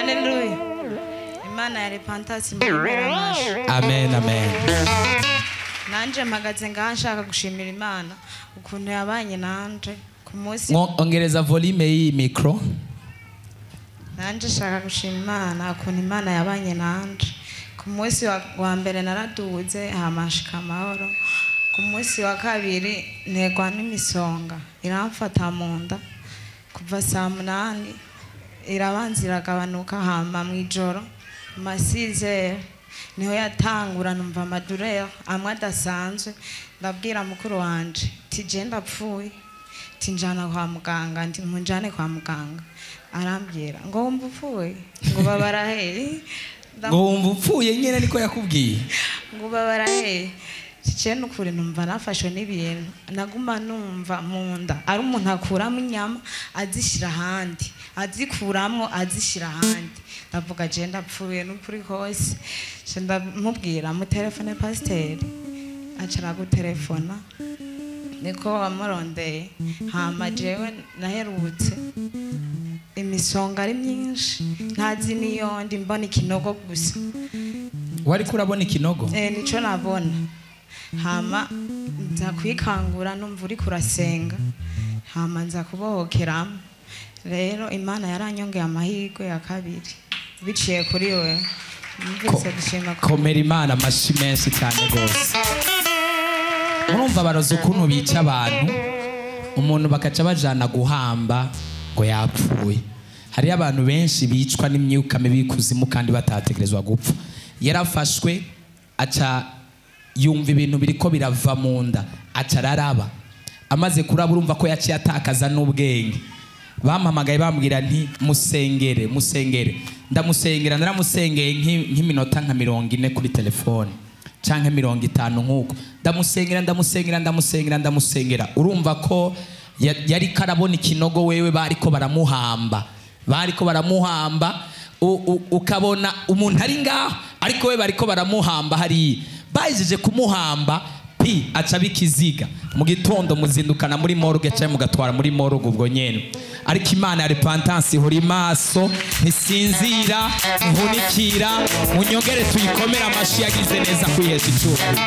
Haleluya. Imana ya Repentance imubera. Amen, amen. Nanje mpagaze ngaha nshaka gushimira Imana ukuntu yabanye nanje ku munsi. Ongereza volume y'iyi micro. Nanje nshaka gushima Imana ukuntu Imana yabanye nanje ku munsi wa mbere naraduze hamashika amahoro. Ku munsi wa kabiri ntegwa n'imisonga iramfata mu nda kuva saa 8 irabanza iragabanuka, hama mw'ijoro masizere niho yatangura numva amadurere amwe adasanzwe. Ndabwira mukuru wanje ti je ndapfuye, ti njana kwa muganga, ndi munjane kwa muganga. Arambwira ngo wumva upfuye, ngo babara he, ngo wumva upfuye nyene niko yakubwiye, ngo babara he. Cye nukuri numva nafashwe n'ibintu, naguma numva mu nda ari umuntu akuramo inyama azishira ahandi, azikuramwo azishira ahandi. Ndavuga je ndapfuye n'ukuri kose. Je ndamubwira mu telefone pasiteri, acara gutelefona niko wamurondeye. Hama jewe naherutse imisonga ari myinshi ntazi niyo ndi mbona ikinogo gusa. Wari kurabona ikinogo? Nico nabona. Hama nza kwikangura numva uri kurasenga, hama nza kubohokeramo. Rero Imana yaranyongeye amahirwe ya kabiri biciye kuri we. Numvise gushima. Komera Imana amashi menshi cyane gose. Murumva baroza ukuntu bica abantu, umuntu bakaca bajana guhamba ngo yapfuye. Hari abantu benshi bicwa n'imyuka mibi kuzimu kandi batategerezwa gupfa. Yarafashwe aca yumva ibintu biriko birava mu nda, aca araraba. Amaze kuraba urumva ko yaciye atakaza n'ubwenge. Bampamagaye bambwira nti musengere, musengere. Ndamusengera, naramusengeye nk'iminota nka 40 kuri telefone canke 50 nkuko. Ndamusengera, ndamusengera, ndamusengera, ndamusengera. Urumva ko yari karabona ikinogo wewe bariko baramuhamba. Bariko baramuhamba, ukabona umuntu ari ngaho ariko we bariko baramuhamba hari. Bajeje kumuhamba pi aca bikiziga. Mu gitondo muzindukana muri morgue cyangwa mugatwara muri morgue ubwo nyene. Ariko Imana ya Repentance ihora imaso, ntisinzira, ntihunikira. Munyongere tuyikomera amashi yagize neza kwihesha icyubahiro.